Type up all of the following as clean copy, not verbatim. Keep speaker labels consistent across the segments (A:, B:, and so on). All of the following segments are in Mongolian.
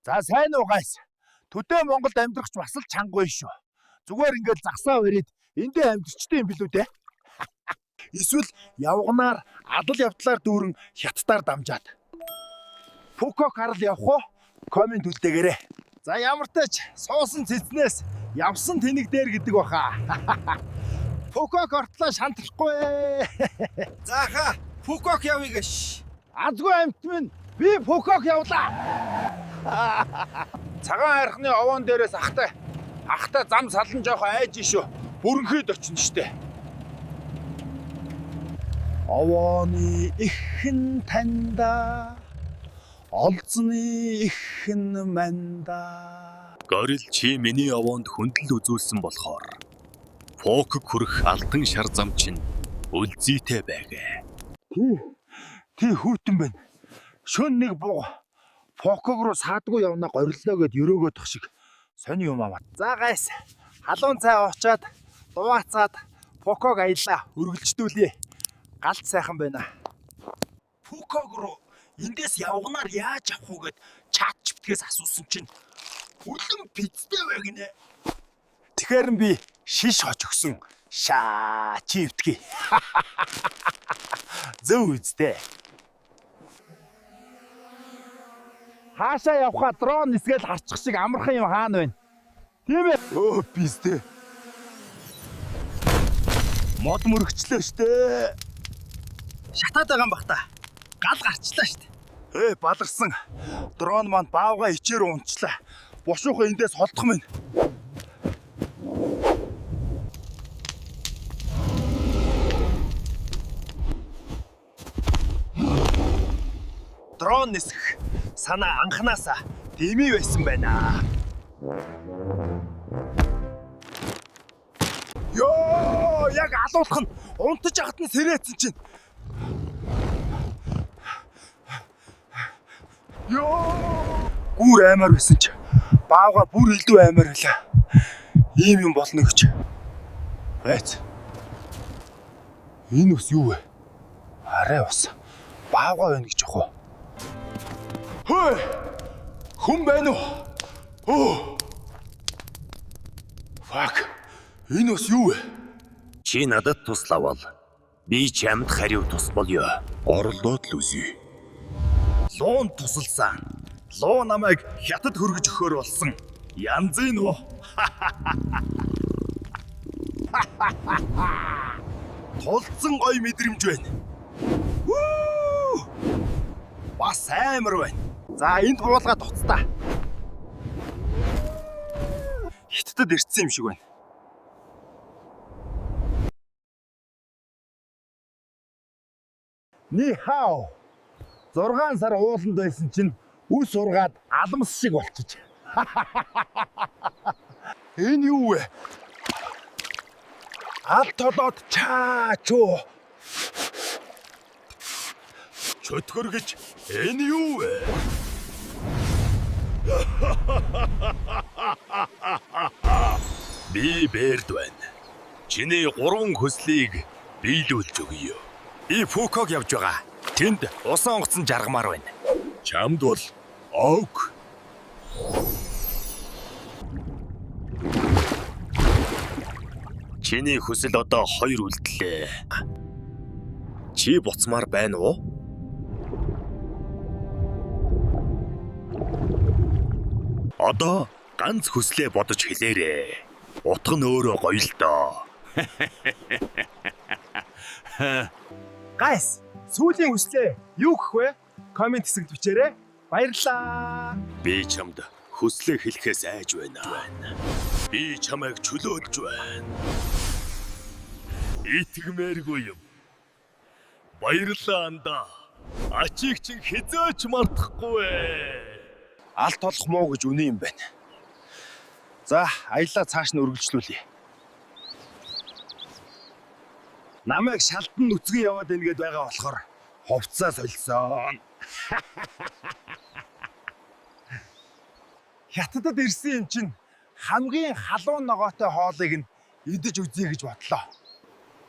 A: За, сайн уу, guys. Төдөө Монголд амьдрахч бас л чанга байна шүү. Зүгээр ингээл загсаа бариад эндээ амьдрчтэй юм билүү дээ. Эсвэл явганаар адал явдлаар дүүрэн хятадаар дамжаад. Пүкок харал явах уу? Comment үлдээгээрэй. За, ямар ч тач суусан цэцнээс явсан тэнэг дээр гэдэг баха. Пүкок ортлоо шантрахгүй.
B: За хаа, Пүкок явъя гэш.
A: Азгүй амт минь, би Пүкок явлаа. Цагаан хайрхны овоон дээрээс ахтай зам салан жоохоо айж шүү. Бүрэнхийд очино штэ. Овооны ихэн танда, олзны ихэн манда.
C: Горил, чи миний овоонд хүндэл үзүүлсэн болохоор Фоког хүрэх алтан шар зам чинь үлзийтэй байгээ.
A: Тий. Тий, хүйтэн байна. Шөн нэг буг Фоког руу саадгүй явна гориллоо гэд өрөөгөөдөх шиг сони юм аваад. За guys, халуун цай уучаад, дуваацаад Фоког аялаа үргэлжлүүлье. Галт сайхан байна. Фуког руу эндээс явганаар яаж авах уу гэд ChatGPT-гээс асуусан чинь хүлэн пицтэй бай гинэ. Тэгэхээр нь би шиш хоч өгсөн. Шаа, чи өвтгий. Зөв үстэй. Хаашаа явхаа дрон нисгээл харчих шиг амархан юм хаана байна? Тийм ээ. Өө, пистэ. Мод мөрөгчлөө штэ. Шатаад байгаа юм бах та. Гал гарчлаа штэ. Ээ, баларсан. Дрон маань баавга ичээр унчлаа. Бушуухан эндээс холдох минь. Дрон нисэх санаа анханасаа дэмий байсан байна. Йоо, яг алуулах нь унтаж ахад нь сэрээцэн чинь. Йоо, гүр аймаар байсан чи баавга бүр илүү аймаар байлаа. Ийм юм болно гэж. Байц. Энэ ус юу вэ? Арай ус. Баавга байна гэж явах уу? Хөөе! Хүн байна уу? Өө! Fuck. Энэ ус юу вэ?
C: Чи надад туславал би чамд хариу тус болёо.
D: Орлоод л үзье.
C: Луун тусалсан. Луу намайг хятад хөргөж өгөхөр болсон. Янзын үү?
A: Тулцсан гоё мэдрэмж байна. Вүү! Бас амар байна. За, энд буулгаад уцтаа. Хятадд ирсэн юм шиг байна. Ни хао. 6 сар ууланд байсан чинь үс ургаад алмас шиг болчих. Энэ юу вэ? Ал толоод чаа чуу.
C: Чөтгөр гэж энэ юу вэ? Би бэрд байна. Чиний гурван хүслийг биелүүлж өгье.
B: Би Пүкок явж байгаа. Тэнд усан онгоцон жаргамаар байна.
D: Чамд бол ог.
C: Чиний хүсэл одоо хоёр үлдлээ. Чи буцмаар байна уу? Одоо ганц хүслээ бодож хэлээрэй. Утга нь өөрөө гоё л доо.
A: Guys, сүүлийн хүслээ юу гэх вэ? Comment хэсэгт бичээрэй. Баярлалаа.
C: Би чамд хүслээ хэлэхээс айж байна. Би чамайг чөлөөлж байна. Итгэмээргүй юм. Баярлалаа, андаа. Ачийг чинь хизээч мартахгүй.
A: Алт толох муу гэж үнэн юм байна. За, аяллаа цааш нь үргэлжлүүлье. Намайг шалдан нүцгэн яваад байна гэд байгаа болохоор хувцаа солисон. Хятадд ирсэн юм чинь хамгийн халуун ногоотой хоолыг нь идэж үзье гэж бодлоо.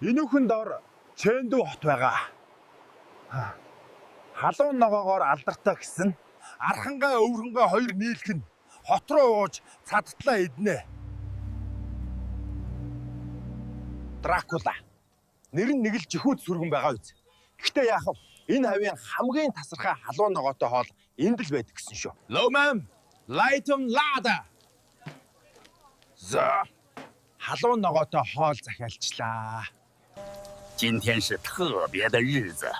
A: Энүүхэн дор Чэндүү хот байгаа. Халуун ногоогоор алдартай гэсэн Архангаа өвөрхөнгөө хоёр нийлэх нь хот руу ууж цадтлаа иднэ. Дракула. Нэр нь нэг л жихүүд сүргэн байгаа биз. Гэхдээ яах вэ? Энэ хавийн хамгийн тасархай халуун ногоотой хоол энд л байдаг гэсэн шүү. Ломам Lightum Lada. За. Халуун ногоотой хоол захиалчлаа.
E: 今天是特别的日子，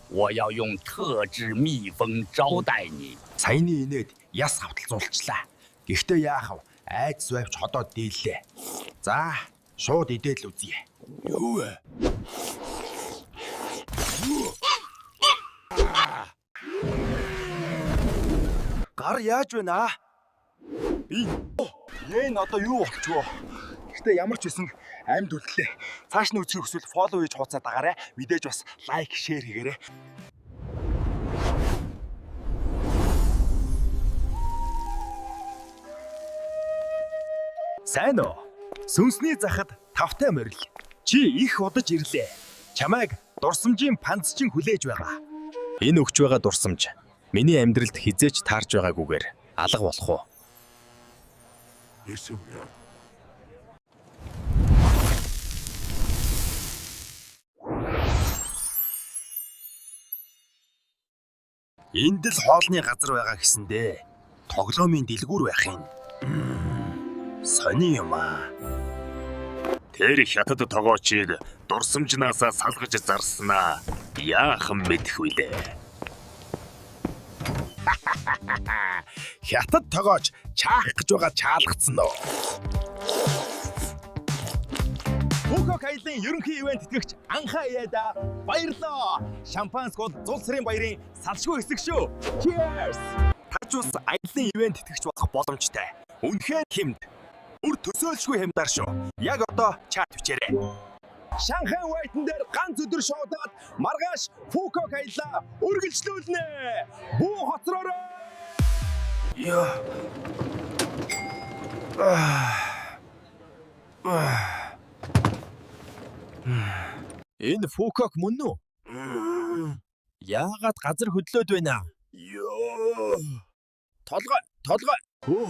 E: 我要用特制蜜蜂招待你。
A: Саяны инээд яс хавталзуулчлаа. Гэхдээ яах вэ? Айдас байвч ходоод дийллээ. За, шууд идээд л үзье.
D: Юу вэ?
A: Гар яаж байна аа? Би энэ одоо юу болчихвоо? Гэхдээ ямар ч байсан амьд үлдлээ. Цааш нь үзэхийг хүсвэл follow хийж хууцаа дагаарай. Мэдээж бас like, share хийгээрэй.
B: Сайн уу? Сүнсний захад тавтай морил. Чи их удаж ирлээ. Чамайг дурсамжийн панцчин хүлээж байгаа. Энэ өгч байгаа дурсамж миний амьдралд хизээч таарч байгаагүйгээр алга болох уу?
D: Ирсэн юм.
B: Энд л хоолны газар байгаа гэсэндээ тоглоомын дэлгүүр байх юм. Сони юм аа.
C: Тэр хятад тогоочийг дурсамжнаасаа салгаж зарснаа яахан мэдэх вүлээ.
A: Хятад тогооч чаах гэж байгаа чаалгацсан уу? Пүкок аялын ерөнхий ивент тэтгэгч Анхаа Яда баярлаа. Шампанск бол зул сарын баярын салшгүй хэсэг шүү. Cheers!
B: Таж ус аялын ивент тэтгэгч болох боломжтой. Үнэхээр хэмд. Үр төсөөлшгүй хямдар шүү. Яг одоо чат бичээрэй.
A: Шанхай White-н дээр ганц өдөр шуудаад маргааш Пүкок аялаа үргэлжлүүлнэ. Бүү хоцроорой.
B: Яа. Энэ Фукок мөн үү? Яагаад газар хөдлөөд байна?
D: Йоо.
B: Толгой, толгой. Өө.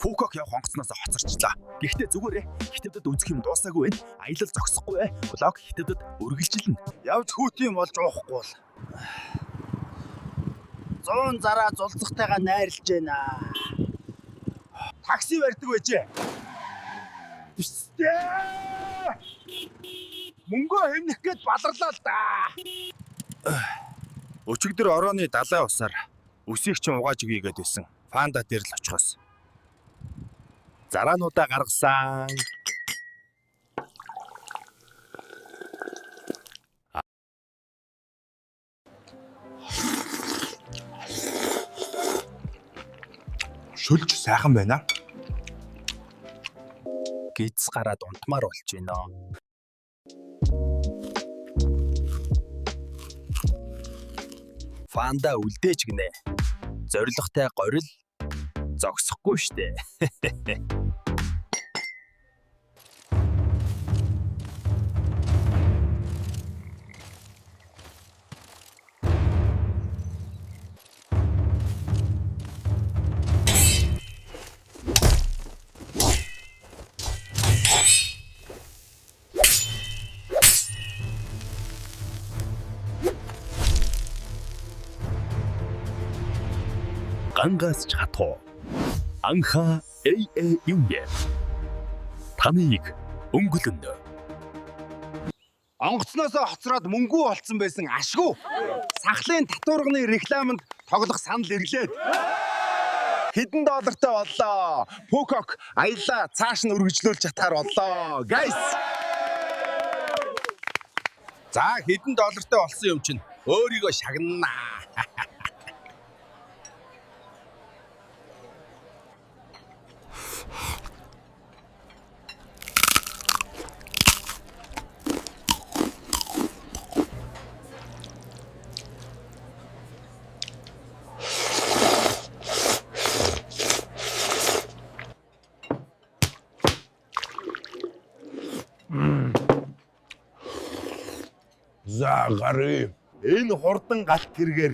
B: Фукок явах онгоцноос хоцорчлаа. Гэхдээ зүгээрээ хятадд үзэх юм дуусаагүй байна. Аялал зогсохгүй бай. Влог хятадд үргэлжилнэ.
A: Явж хүүтийн болж уухгүй бол. 100 зараа зулцахтайгаа найрлж байна. Такси барьдаг байжээ. Бистэ. Мөнгөө хэмнэх гээд баларлаа л да.
B: Өчигдөр орооны далайн усаар үсийг чинь угааж өгье гэд байсан. Фанда дээр л очихоос. Зараануудаа гаргасан.
A: Шүлж сайхан байна.
B: Гиз гараад унтмаар болж байна. Фанда үлдээч гинэ. Зоригтой горил зогсохгүй штэ.
C: Гангаас ч хатуу. Анхаа AAU. Таныг өнгөлөнө.
A: Онгоцноосоо хоцроод мөнгөө олцсон байсан ашгүй. Сахлын татварганы рекламанд тоглох санал ирлээ. Хэдэн доллартай боллоо. Пүкок аялаа цааш нь үргэлжлүүлж чадхаар боллоо. Guys. За хэдэн доллартай болсон юм чинь өөрийгөө шагнана.
D: За гарыг.
A: Энэ хурдан галт тэргээр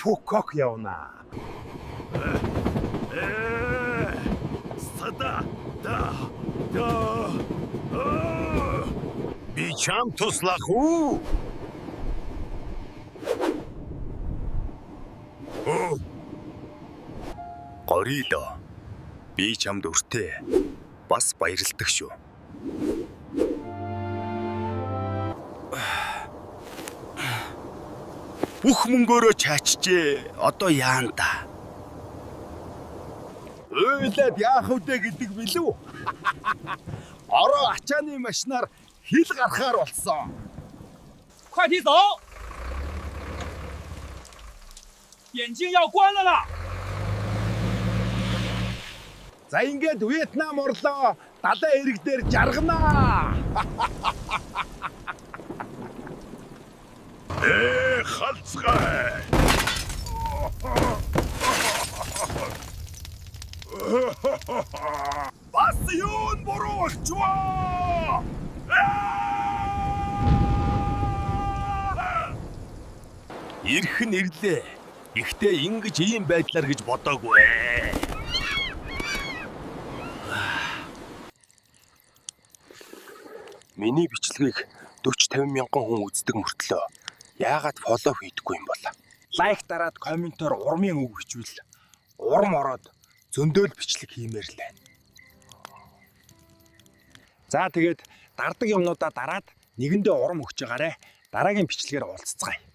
A: Фукок явна.
D: Сада да да. Би чам туслах уу?
B: Горило. Би чамд өртөө. Бас баярлдаг шүү.
D: Бүх мөнгөөрөө чаачжээ. Одоо яана та?
A: Уйлаад яах вдэ гэдэг билүү? Ороо ачааны машинаар хил гарахаар болсон.
E: 快提走！眼睛要关了啦！
A: За ингээд Вьетнам орлоо. Далайн эрэг дээр жарганаа.
D: Э, халцгай. Бас юу нь буруу болчихвоо?
B: Ирэх нь ирлээ. Гэхдээ ингэж ийм байдлаар гэж бодоогүй. Миний бичлэгийг 40 50 мянган хүн үздэг мөртлөө яагаад follow хийдэггүй юм бол?
A: Лайк дараад комментоор урмын үг бичвэл урам ороод зөндөөл бичлэг хиймээр л байна. За тэгээд дардаг юмнуудаа дараад нэгэндээ урам өгч байгаарэ. Дараагийн бичлэгээр уулзцгаая.